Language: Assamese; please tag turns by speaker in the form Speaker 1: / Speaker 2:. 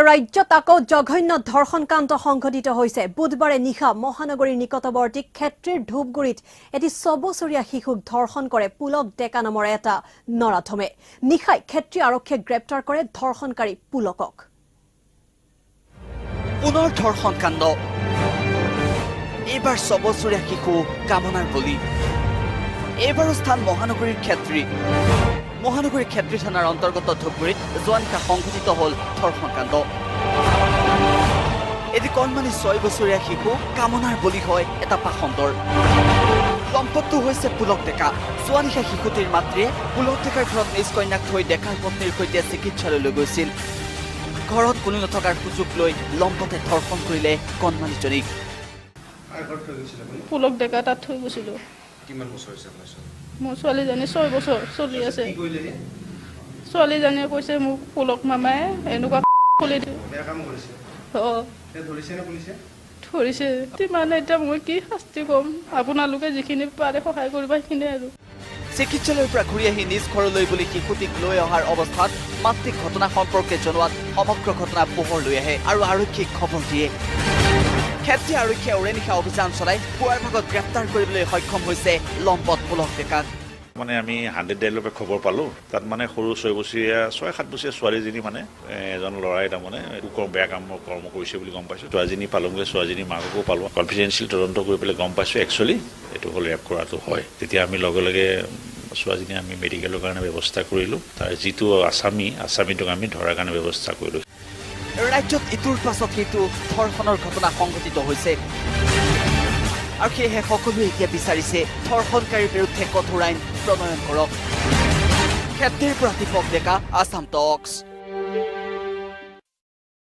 Speaker 1: ৰাজ্যত আকৌ জঘন্য ধৰ্ষণকাণ্ড সংঘটিত হৈছে। বুধবাৰে নিশা মহানগৰীৰ নিকটৱৰ্তী ক্ষেত্ৰীৰ ধূপগুৰিত এটি 6 বছৰীয়া শিশুক ধৰ্ষণ কৰে পুলক ডেকা নামৰ এটা নৰাধমে। নিশাই ক্ষেত্ৰী আৰক্ষীয়ে গ্ৰেপ্তাৰ কৰে ধৰ্ষণকাৰী পুলকক।
Speaker 2: পুনৰ ধৰ্ষণ কাণ্ড, এইবাৰ 6 বছৰীয়া শিশু কামনাৰ বলি। এইবাৰো স্থান মহানগৰীৰ ক্ষেত্ৰী। মহানগৰীৰ ক্ষেত্ৰী থানাৰ অন্তৰ্গত ধূপগুৰিত যোৱা নিশা সংঘটিত হ'ল ধৰ্ষণ কাণ্ড। এটি কণমানি 6 বছৰীয়া শিশু কামনাৰ বলি হয় এটা পাষণ্ডৰ। লম্পটটো হৈছে পুলক ডেকা। যোৱা নিশা শিশুটিৰ মাতৃয়ে পুলক ডেকাৰ ঘৰত নিজ কন্যাক থৈ ডেকাৰ পত্নীৰ সৈতে চিকিৎসালয়লৈ গৈছিল। ঘৰত কোনো নথকাৰ সুযোগ লৈ লম্পটে ধৰ্ষণ কৰিলে কণমানিজনীক।
Speaker 3: কাৰ ঘৰত থৈ গৈছিল আপুনি?
Speaker 4: পুলক ডেকা তাত থৈ গৈছিলোঁ।
Speaker 3: কিমান বছৰ হৈছে আপোনাৰ ছোৱালী?
Speaker 4: মোৰ ছোৱালীজনী 6 বছৰ চলি আছে।
Speaker 3: কি কৰিলে সি?
Speaker 4: ছোৱালীজনীয়ে কৈছে, মোক পুলক মামাই এনেকুৱা খুলি দিওঁ।
Speaker 3: বেয়া কাম কৰিছে।
Speaker 4: অঁ।
Speaker 3: এতিয়া ধৰিছে নে পুলিচে?
Speaker 4: ধৰিছে। মানে এতিয়া মই কি শাস্তি ক'ম? আপোনালোকে যিখিনি পাৰে সহায় কৰিব, সেইখিনিয়ে আৰু।
Speaker 2: চিকিৎসালয়ৰ পৰা ঘূৰি আহি নিজ ঘৰলৈ বুলি শিশুটিক লৈ অহাৰ অৱস্থাত মাতৃক ঘটনা সম্পৰ্কে জনোৱাত সমগ্ৰ ঘটনা পোহৰ লৈ আহে আৰু আৰক্ষীক খবৰ দিয়ে। ক্ষেত্ৰী আৰক্ষীয়ে ওৰে নিশা অভিযান চলাই পুৱাৰ ভাগত গ্ৰেপ্তাৰ কৰিবলৈ সক্ষম হৈছে লম্পট পুলক ডেকাক।
Speaker 5: মানে আমি 100 ডায়েলৰ পৰা খবৰ পালোঁ, তাত মানে সৰু 6 বছৰীয়া, 6-7 বছৰীয়া ছোৱালীজনী মানে এজন ল'ৰাই তাৰমানে বেয়া কাম কৰ্ম কৰিছে বুলি গম পাইছোঁ। ছোৱালীজনী পালোঁগৈ, ছোৱালীজনীৰ মাককো পালোঁ। কনফিডেঞ্চিয়েল তদন্ত কৰি পেলাই গম পাইছোঁ, একচুৱেলি এইটো হ'ল ৰেপ কৰাটো হয়। তেতিয়া আমি লগে লগে ছোৱালীজনী আমি মেডিকেলৰ কাৰণে ব্যৱস্থা কৰিলোঁ। তাৰ যিটো আছামী, আছামীটোক আমি ধৰাৰ কাৰণে ব্যৱস্থা কৰিলোঁ।
Speaker 2: ৰাজ্যত ইটোৰ পাছত সিটো ধৰ্ষণৰ ঘটনা সংঘটিত হৈছে আৰু সেয়েহে সকলোৱে এতিয়া বিচাৰিছে ধৰ্ষণকাৰীৰ বিৰুদ্ধে কঠোৰ আইন প্ৰণয়ন কৰক। ক্ষেত্ৰীৰ পৰা দীপক ডেকা, আছাম টক্স।